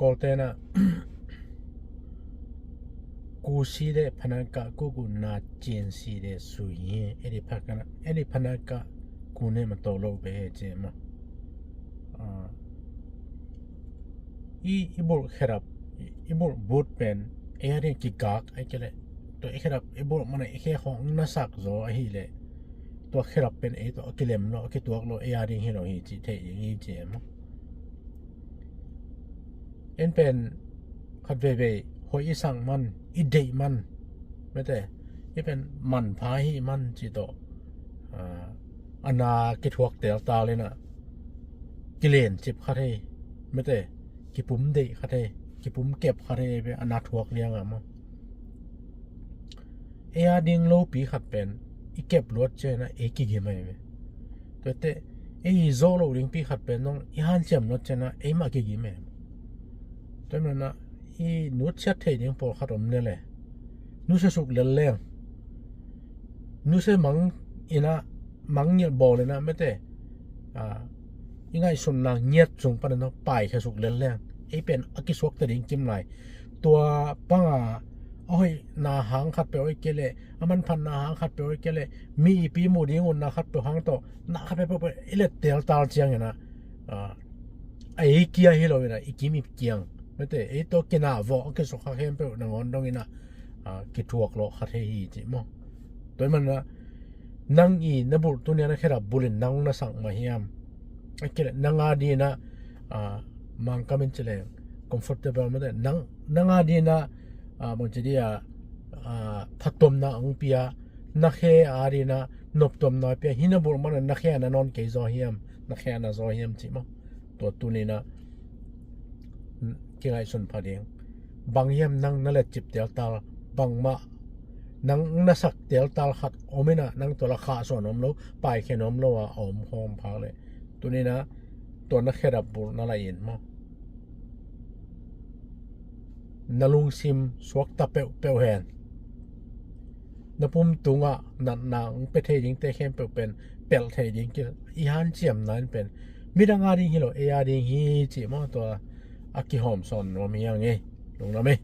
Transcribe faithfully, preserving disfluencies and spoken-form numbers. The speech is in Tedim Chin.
Pawlte na กูซีเดพนักกะ กูกูนาเจนซีเดสุย เอดิพนักกะ เอดิพนักกะ กูเนมาโตโลเบเจมา อ่า i, i bulh khedap, i bulh but pen ei a ding kigak ai kele. Tua i khedap i bulh mana i khe khong na sak zo ahi le, tua khedap pen ei tua kilem lo, kituak lo, ei a ding hi lo hi ci thei ding hi ci emo. En pen khat veivei hoi i sang man, i deih man, mete, i pen man pha hi man ci to, a na kithuak tel tal ina kilen cip khat hei, mete, kipum deih khat hei, kipum kep khat hei, a na thuak liang a ma. Ei a ding lopi khat pen i kep luat ciana ei kigim ai ve. Tuate ei zo lo dingpi khat pen nong i hanciam luat ciana ei ma kigim ai. Tua mana i nutsiat thei ding pawl khat om ne le, nusia suk lel leng, nusia mang ina, mang ngilh bawl ina, mete, a, i ngaihsunna ngiat sung pana na paikhia suk lel leng ei pen a kisuakta ding kim lai. Tua panga a hoihna hang khat peuh oi kele, a manphatna hang khat peuh oi kele, mi ipi mu ding unna khat peuh hang tawh na khat peuh peuh i let tel tal ciang ina, a, a ei kia hi lo ina i kim i kiang, mete, ei tawh kina vawh a kisukha khempeuh nangawn dong ina, a, kithuak lawh khat hei hi ci maw. Tua i mana nang i na bulh tunia na khedap bulhin nang na sak ma hiam? A kile nang a dina, a, mangkamin cileng comfortable mate nang, nang a dina, a, bangci dia, a, thattomna ang pia, na khe a dina noptomna pia, hina bulh mana na khe a na nawn kei zaw hiam, na khe a na zaw hiam ci maw. Tua tunina kingaihsun pha ding. Bang hiam nang na let cip teltal, bangmah nang na sak teltal khat om ina, nang tua la khahsuah nuam lo, paikhe nuam lo a, a om khawm phak le. Tunina tua na khedap bulh na la in maw. Na lungsim suakta peuhpeuh hen. Na pum tungah natna ang pe thei dingte khempeuh pen pelh thei ding ki i hanciamna in pen midang a ding hi lo, ei a ding hi ci maw, tua a kihawmsawn nuam hi ang ei. Lungnuam ei.